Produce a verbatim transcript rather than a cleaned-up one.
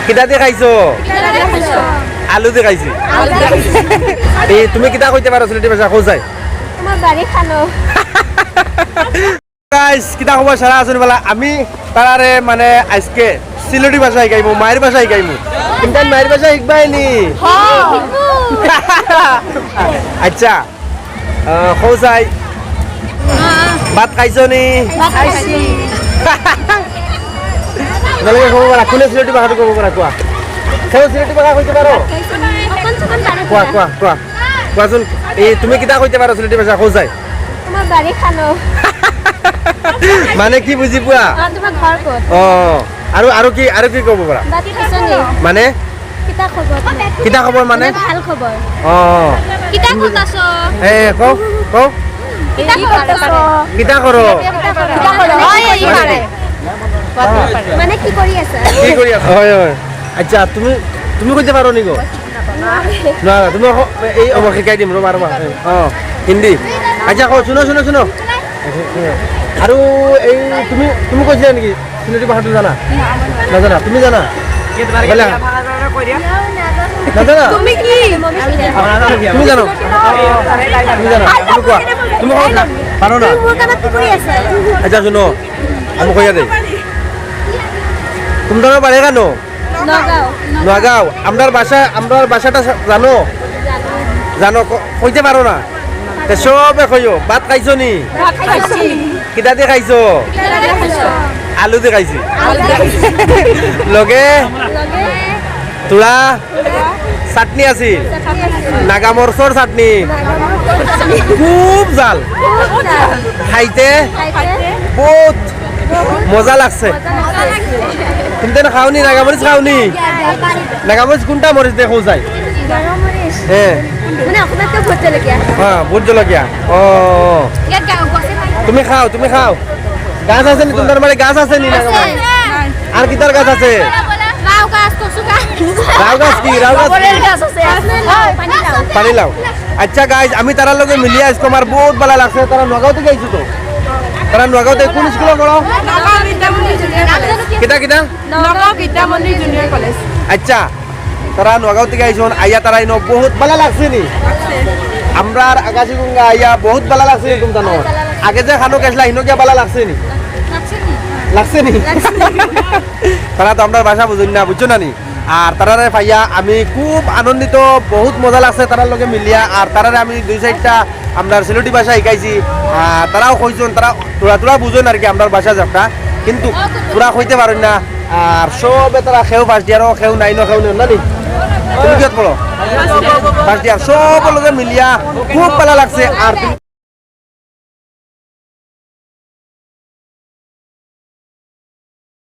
কিতা দি খাইছো? আলু দি খাইছি। এই, তুমি কিতা কইতে পারো সিলেটি ভাষা? কও চাই। আমার বাড়ি খানো। গাইস, কিতা খবর? সারা আছইন বালা? আমি তারারে মানে আইজকে সিলেটি ভাষা শিখাইমু, মাইর ভাষা শিখাইমু। কিন্তু মাইর ভাষা শিখবায় নি? আচ্ছা, আহ, কও চাই। ভাত খাইছো নি? ভাত খাইছি। তাহলে কও পারা, কোনে সিলেটি ভাষাটা কও পারা, কও। কও সিলেটি ভাষা কইতে পারো? অকণ চকণ পারো। কও, কও, কও। কওচোন, এই তুমি কিতা কইতে পারো সিলেটি ভাষা? কও চাই। আমার বাড়ি খানো। মানে কি বুজি পোৱা? অ, তোমাৰ ঘৰ ক'ত? অ, আৰু, আৰু কি, আৰু কি কব পাৰা? বাট আছে নি? মানে? কিতা খবৰ? কিতা খবৰ মানে? মানে ভাল খবৰ। অ। কিতা ক'ত আছ? এ, কও, কও। কিতা ক'ত আছ? কিতা কৰো? কিতা কৰো? হয়, হয়, হয়। মানে কি কৰি আছা? কি কৰি আছা? হয়, হয়। আচ্ছা, তুমি, তুমি কইতে পারো নি গো? না, না, তুমি অ-, এই, অ, শিকাই দিম, ৰ'বা, ৰ'বা। অ, হিন্দী। আচ্ছা, কও, শুনো, শুনো, শুনো। আৰু এই তুমি, তুমি কৈছিলা নেকি? সিলেটি ভাষাটো জানা? নাজানা? তুমি জানা? বলে, নাজানা? তুমি কি? তুমি জানো? তুমি জানা? তুমি কোৱা। তুমি কোৱা। পারো না? তুমি মোৰ কাণত কি কৰি আছা? আচ্ছা, শুনো। আমি কইয়া দেই। তুমি জানো বাড়ি কেন? নগাঁও। নগাঁও। আমরার ভাষা, আমরার ভাষাটা জানো? জানো, ক-, কইতে পারো না? তে সবে কইও, ভাত খাইছো নি? ভাত খাইছি। কিতা দি খাইছো? কিতা দি খাইছো? আলু দি খাইছি। আলু দি খাইছি। লগে? লগে? তুরা? তুরা? চাটনি আছিল? চাটনি আছিল। নাগা মরচর চাটনি? নাগা মরচর চাটনি। খুব জাল। খুব জাল। খাইতে? খাইতে? বহুত মজা লাগছে। মজা লাগছে। তুমি তো খাওনি, নাগামরিচ খাওনি? নাগামরিচ কোনটা মরিচ দেখো যাই? গরম মরিচ। হ্যাঁ। মানে অকণমানকৈ ভোট জলকীয়া। হ্যাঁ, ভোট জলকীয়া। ও, ও। ইয়াত গাঁও গছে নাই। তুমি খাও, তুমি খাও। গাছ আছে নি? তোমার বাড়ি গাছ আছে নি? আছে। আর কিতার গাছ আছে? লাউ গাছ, কচু গাছ। লাউ গাছ কি? লাউ গাছ কি? বড়ের গাছ আছে। পানি লাউ। পানি লাউ। আচ্ছা গাইজ, আমি তারার লগে মিলিয়া আইজকু আমার বহুত ভালা লাগছে। তারা নগাঁও থাকি আইছো তো। তারা নগাঁওতে কোন স্কুলে পড়ো? নগাঁও বিদ্যামন্দির জুনিয়র কলেজ। কিতা, কিতা? নগাঁও বিদ্যামন্দির জুনিয়র কলেজ। আচ্ছা, তারা নগাঁও থাকি আইছন, আইয়া তারা ইনো বহুত ভালা লাগছে নি? লাগছে। আমরার আকাশিগঙ্গা আইয়া বহুত ভালা লাগছে নি তুমতানো? ভালা লাগছে। আগে যে খানো গেছলা, হিনো গিয়া ভালা লাগছে নি? লাগছে নি? লাগছে নি? লাগছে নি? তারা তো আমরার ভাষা বুঝইন না, বুঝছো না নি? আর তারারে পাইয়া আমি খুব আনন্দিত, বহুত মজা লাগছে তারার লগে মিলিয়া। আর তারারে আমি দুই চাইরটা আমরার সিলেটি ভাষা শিখাইছি। আর তারাও কইছন, তারা থুড়া থুড়া বুঝইন আর কি আমরার ভাষা যাত্রা, কিন্তু পুরা কইতে পারইন না। আর সবে তারা কেউ ফার্স্ট ইয়ারও, কেউ নাইনও, কেউ নেন না নি? তুমি কিয়ত পড়ো? First year. সব লগে মিলিয়া খুব ভালা লাগছে। আর তুমি